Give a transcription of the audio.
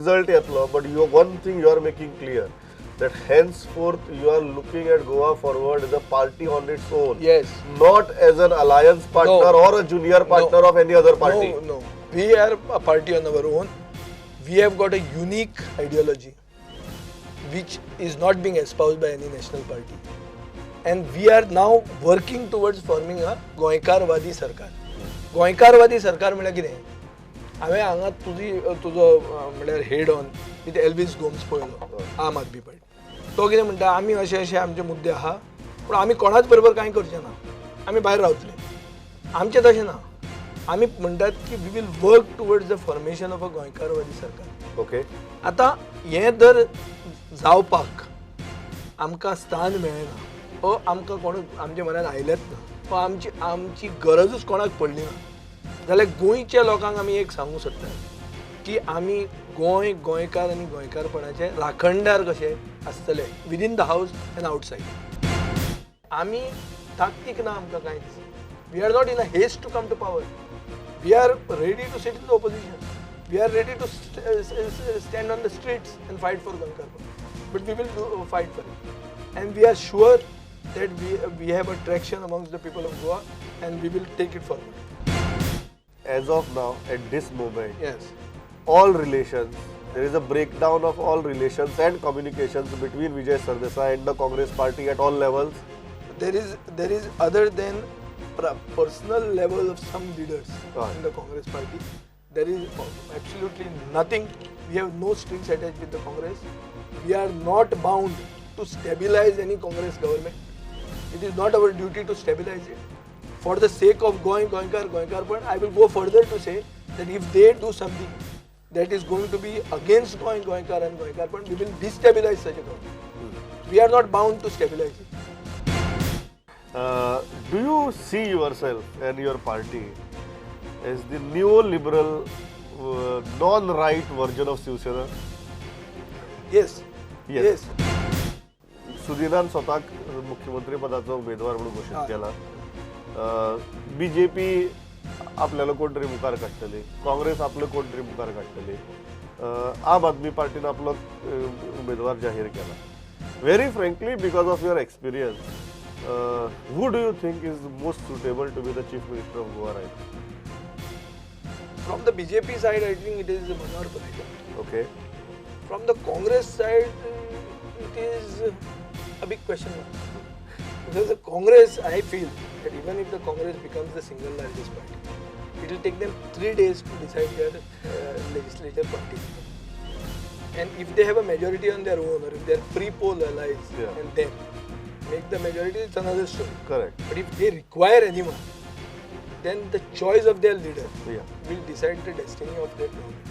Result येतलो, but you one thing you are making clear, that henceforth you are looking at Goa Forward as a party on its own. Yes. Not as an alliance partner No. or a junior partner No. of any other party. No. We are a party on our own. We have got a unique ideology which is not being espoused by any national party. And we are now working towards forming a गोंयकारवादी सरकार. गोंयकारवादी सरकार म्हळ्यार कितें? हांवें हांगा तुजी तुजो म्हळ्यार head on with Elvis Gomes पळयलो, आम आदमी पार्टी. तो कितें म्हणटा, आमी अशे अशे आमचे मुद्दे आहा, पूण आमी कोणाच बरोबर कांय करचे ना, आमी भायर रावतले. आमचें तशें ना. आमी म्हणटात की we will work towards the formation of a गोंयकारवादी सरकार. आतां हें जर जावपाक आमकां स्थान मेळना ओ आमकां कोण आमच्या मनान आयलेंच ना ओ आमची गरजूच कोणाक पडली ना जाल्यार गोंयच्या लोकांक आमी एक सांगूंक सोदतात की आमी गोंय, गोंयकार आनी गोंयकारपणाचे राखणदार कशे आसतले within the house and outside. आमी ताकतीक ना आमकां कांयच. We are not in a haste to come to power. We are ready to sit in the opposition. We are ready to stand on the streets and fight for गोंयकारपण, but we will fight for it, and we are sure that we have a traction amongst the people of Goa and we will take it forward. As of now, at this moment, Yes. all relations, there is a breakdown of all relations and communications between Vijay Sardessai and the Congress party at all levels. There is other than personal level of some leaders in the Congress party, there is absolutely nothing. We have no strings attached with the Congress. We are not bound to stabilize any Congress government. It is not our duty to stabilize it. For the sake of Goa, Goenkar, Goenkarpan, I will go further to say that if they do something that is going to be against Goa, Goenkar and Goenkarpan, we will destabilize such a government. We are not bound to stabilize it. Do you see yourself and your party as the neoliberal, non-right version of Shiv Sena? Yes. Yes. Yes. सुदिनान स्वताक मुख्यमंत्री पदाचो उमेदवार म्हणून घोशीत केला. BJP आपल्याला कोण तरी मुखार काडटली, काँग्रेस आपलो कोण तरी मुखार काडटली, आम आदमी पार्टीन आपलो उमेदवार जाहीर केला. Very frankly, because of your experience, who do you think is most suitable to be the Chief Minister of Goa right? From the BJP side, I think it is Manohar Parrikar. From the Congress side, it is a big question mark. Because the Congress, I feel that even if the Congress becomes the single largest party, it will take them 3 days to decide their legislature party. And if they have a majority on their own, or if they are pre-poll allies, and then make the majority, it's another story. But if they require anyone, then the choice of their leader will decide the destiny of their government.